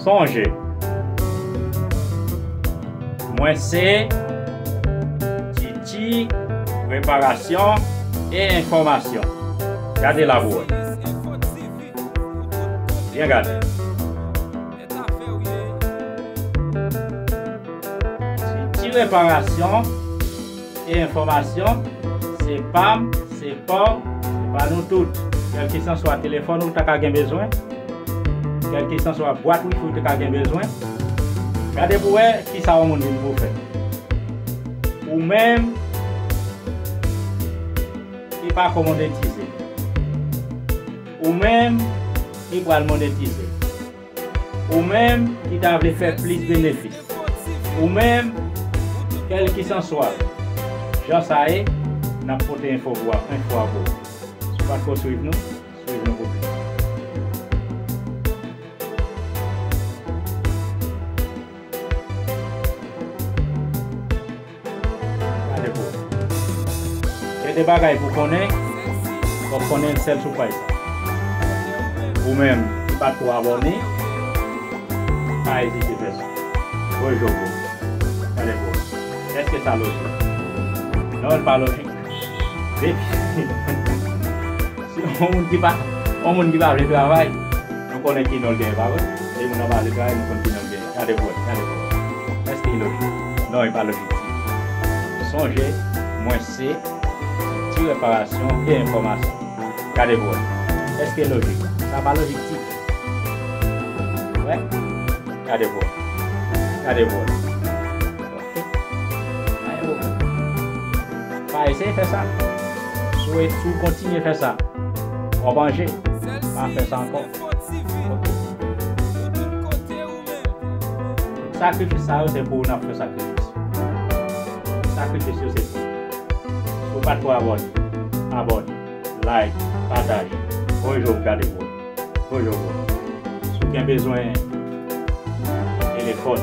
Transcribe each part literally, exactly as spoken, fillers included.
Sonje, mwen se Titi Reparasyon e Enfòmasyon. Gade la pou wè. Byen gade. Titi Reparasyon e Enfòmasyon, se pa m, se pa w, se pa nou tout. Kèlkeswa telefòn ou ta ka gen bezwen, kèlkeswa bwat wifi ou ta ka gen bezwen, gade pou wè kisa yon moun vin pou fè. Ou menm ki pako monetize, ou menm ki pral monetize, ou menm ki ta vle fè plis benefis, ou menm, kèlkeswa jan sa ye, n ap pote enfo pou w, enfo a pou ou. Si w pa t ko swiv nou, swiv nou pou plis. Gade pou w. Gen de bagay pou w konnen, fòk konnen l sèl sou paj sa. Ou menm ki pa t ko abòne, pa ezite fè sa. Voye jòb ou. Gade pou w. Èske sa lojik? Non, l pa lojik. Depi si yon moun ki pa, yon moun ki pa vle travay, nou konnen ki non l genyen, pa vre? E moun nan pa vle travay, nou konn ki non l genyen. Gade pou wè, gade pou wè. Èske li lojik? Non, li pa lojik ditou. Sonje, mwen se Titi Reparasyon e Enfòmasyon. Gade pou wè. Èske lojik? Sa pa lojik ditou. Wè? Gade pou wè. Gade pou wè. Ok. Pa gen pwoblèm. Pa eseye fè sa. Si w, si w kontinye fè sa, w ap anje. Pa fè sa ankò. Ok. Sakrifis sa yo, se pou ou n ap fè sakrifis. Sakrifis yo, se pou ou. Si w pa t ko abòne, abòne, like, pataje. Voye jòb gade pou ou. Voye jòb. Si w gen bezwen telefòn,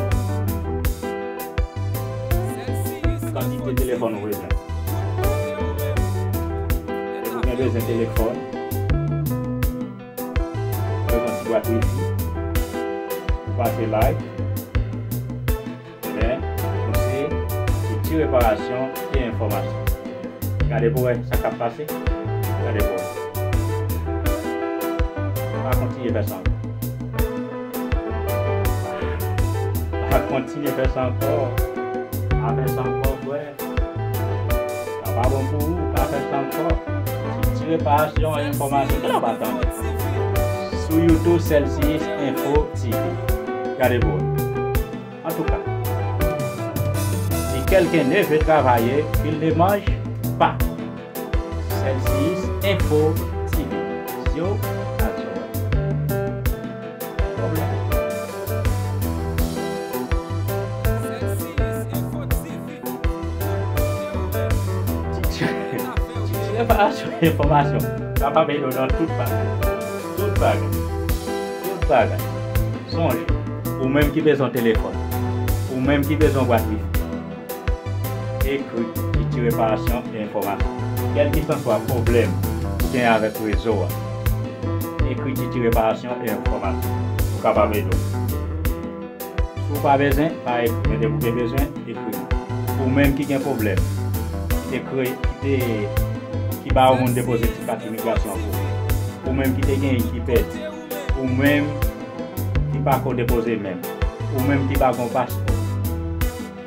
kantite telefòn ou bezwen. Si w gen bezwen telefòn, bezwen ti bwat wifi, ou pase like. Men, nou se Titi Reparasyon e Enfòmasyon. Gade pou wè sa k ap pase. Gade pou wè. Pa kontinye fè sa ankò. Pa kontinye fè sa ankò. Pa fè sa ankò, frè. Sa pa bon pou ou, pa fè sa ankò. Titi Reparasyon e Enfòmasyon, kilè w pa tande? Sou YouTube, Celsius Info T V. Gade pou wè. Antouka, si quelqu'un ne veut travailler, qu'il ne mange pas. Celsius Info T V. Yo, aksyon. Pwoblèm. Titi Reparasyon e Enfòmasyon. Kapab ede w nan tout bagay. Tout bagay. Tout bagay. Sonje, ou menm ki bezwen telefòn, ou menm ki bezwen bwat wifi, ekri Titi Reparasyon e Enfòmasyon. Kèlkeswa pwoblèm ou gen avèk rezo a, ekri Titi Reparasyon e Enfòmasyon. Nou kapab ede w. Si w pa bezwen, pa ekri, men depi w gen bezwen, ekri nou. Ou menm ki gen pwoblèm, ki te kreye, ki te, ki ba yon moun depoze ti kat imigrasyon an pou ou. Ou menm ki te genyen ki pèdi. Ou menm ki pako depoze menm. Ou menm ki pa gen paspò.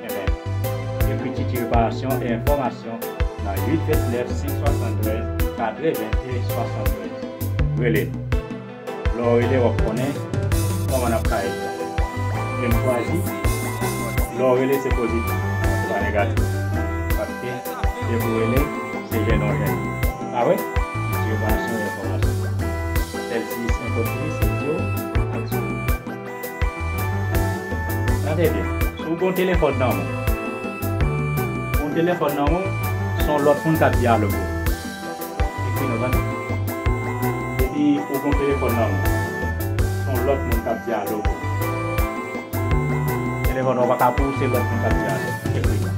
Enben, ekri Titi Reparasyon e Enfòmasyon nan uit vennèf senk swasanndrèz katreven e swasanndrèz. Rele nou. Lè w rele, w ap konnen kòman n ap ka ede w. Men m chwazi, lè w rele, se pozitif, se pa negatif. Paske depi w rele, se jennen w jennen. Pa vre? Titi Reparasyon e Enfòmasyon. Celsius Info T V, se yo ak sou. Tande byen, si w gen yon telefòn nan men w, yon telefòn nan men w, se yon lòt moun k ap dyaloge w. Ekri nou, tande. Depi ou gen yon telefòn nan men w, se yon lòt moun k ap dyaloge w. Telefòn nan pa ka pou ou, se lòt moun k ap dyaloge. Ekri nou.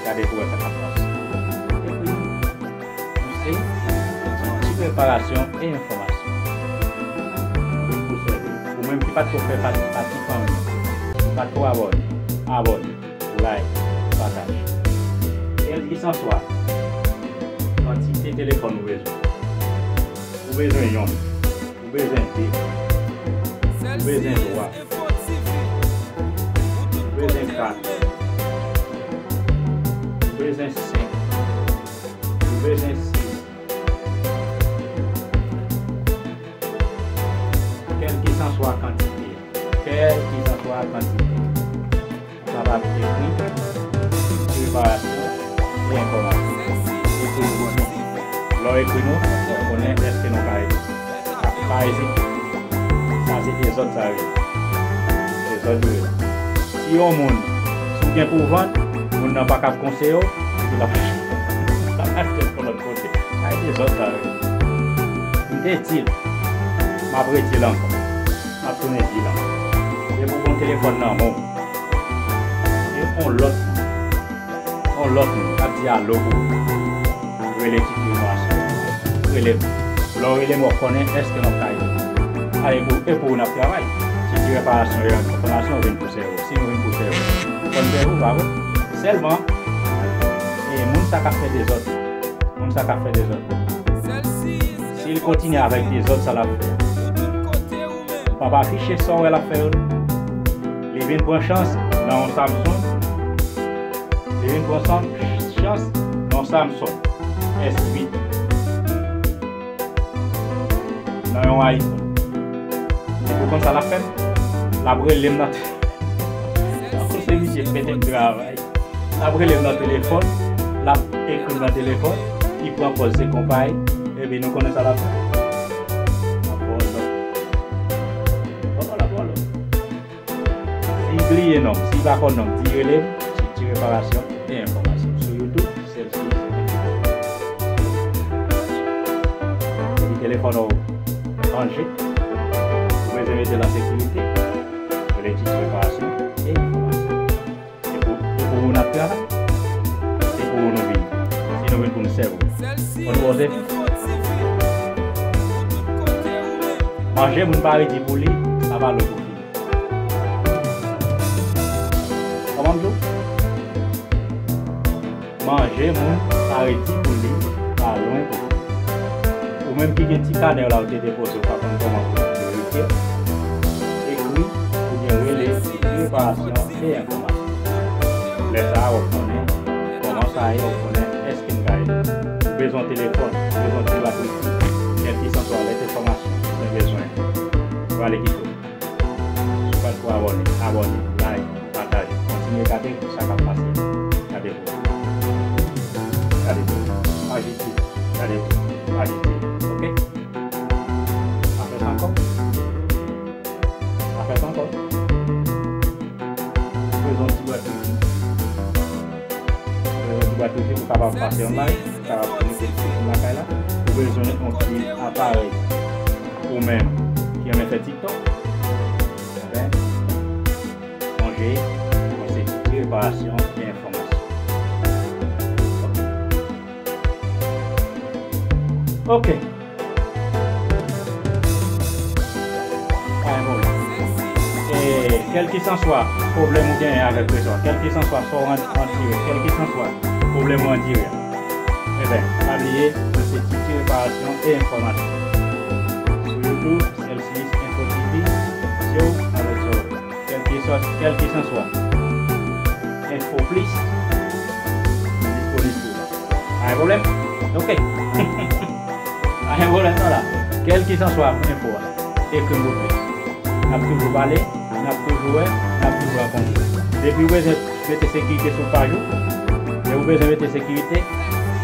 Gade pou wè sa k ap pase. Ekri nou. Nou se Titi Reparasyon e Enfòmasyon. Nou vin pou sèvi w. Ou menm ki Pa t ko fè pati, pati fanmi an. Pa t ko abòne. Abòne, like, pataje. Kèlkeswa kantite telefòn ou bezwen. Ou bezwen yonn. Ou bezwen de. Ou bezwen twa. Ou bezwen kat. Ou bezwen senk. Ou bezwen sis. Kèlkeswa kantite. Kèlkeswa kantite. Ou kapab ekri, reparasyon e enfòmasyon. Ekri nou. Lè w ekri nou, fò w konnen èske nou ka ede. Pa ezite. Sa se dezòd sa yo ye. Dezòd yo ye la. Si yon moun, si w gen pou w vann, moun nan pa kab konseye w, epi l ap, l ap achte l pou lòt kote. Sa se dezòd sa yo ye. M te di l, m ap redi l ankò. M ap tounen di l ankò. Depi w gen yon telefòn nan men w, e yon lòt moun, yon lòt moun k ap di alo pou ou, rele Titi Reparasyon. Rele m. Lè w rele m, w ap konnen èske m ap ka ede w. A, e pou, e pou ou n ap travay. Titi Reparasyon e enfòmasyon vin pou sèvi w. Si nou vin pou sèvi w, nou konn sèvi w, pa vre? Sèlman, e moun sa k ap fè dezòd, moun sa k ap fè dezòd, si l kontinye avèk dezòd sa l ap fè, m p ap afiche sa w wè l ap fè yo, non. Li vin pran chans nan yon Samsung. Li vin pran san-, chans nan yon Samsung S uit. Nan yon iPhone. Ou konn sa l ap fè m? L ap rele m nan te-, se misye mete m travay. L ap rele m nan telefòn, l ap ekri m nan telefòn, li pran pòz se konpayi, epi nou konnen sa l ap fè? L ap ba w lòt. Kòman l ap ba w lòt? Si li bliye non m, si li pa konn non m, di rele m, Titi Reparasyon e Enfòmasyon. Sou YouTube, sèl sou YouTube. Epi telefòn ou ranje, ou bezwen mete l an sekirite, rele Titi Reparasyon e Enfòmasyon. Se pou, se pou ou n ap travay. Se pou ou nou vini. Si nou vin pou n sèvi w. Konn poze. Manje moun pa redi pou li, sa pa lwen pou li. Kòman m di w? Manje moun pa redi pou li, pa lwen pou li. Ou menm ki gen ti kanè w la ou te depoze, ou pa konn kòman pou w verifye, ekri oubyen rele Titi Reparasyon e Enfòmasyon. Lè sa a, w ap konnen kòman sa ye, w ap konnen èske n ka ede. Ou bezwen telefòn, ou bezwen ti batri, kèlkeswa lèt enfòmasyon ou bezwen, ou prale kite w. Si w pa t ko abòne, abòne, like, pataje, kontinye gade sa k ap pase. Gade pou ou. Gade pou ou. Ajite, gade pou ou. Ajite. Oke? Pa fè sa ankò. Pa fè sa ankò. Ou bezwen yon ti bwat wifi. Ou bezwen yon ti bwat wifi pou w kapab pase online, pou w kapab konekte sou telefòn lakay la. Ou bezwen yon ti aparèy ou menm ki renmen fè TikTok. Enben, sonje, se Titi Reparasyon e Enfòmasyon. Ok. Pa gen pwoblèm. E, kèlkeswa pwoblèm ou genyen avèk rezo a, kèlkeswa sa w an-, andire, kèlkeswa pwoblèm ou andire a, enben, pa bliye, mwen se Titi Reparasyon e Enfòmasyon. Sou YouTube, Celsius Info T V, zye w avèk zòrèy. Kèlkeswa, kèlkeswa. Enfo plis disponib pou ou. Pa gen pwoblèm? Ok. Pa gen pwoblèm non la. Kèlkeswa enfo a, ekri m pou plis. N ap toujou pale, n ap toujou wè, n ap toujou rankontre. Depi w bezwen mete sekirite sou paj ou, depi w bezwen mete sekirite,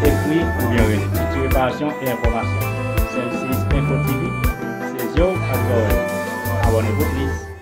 ekri oubyen rele. Titi Reparasyon e Enfòmasyon. Celsius Info T V, se zye w ak zòrèy. Abòne pou plis.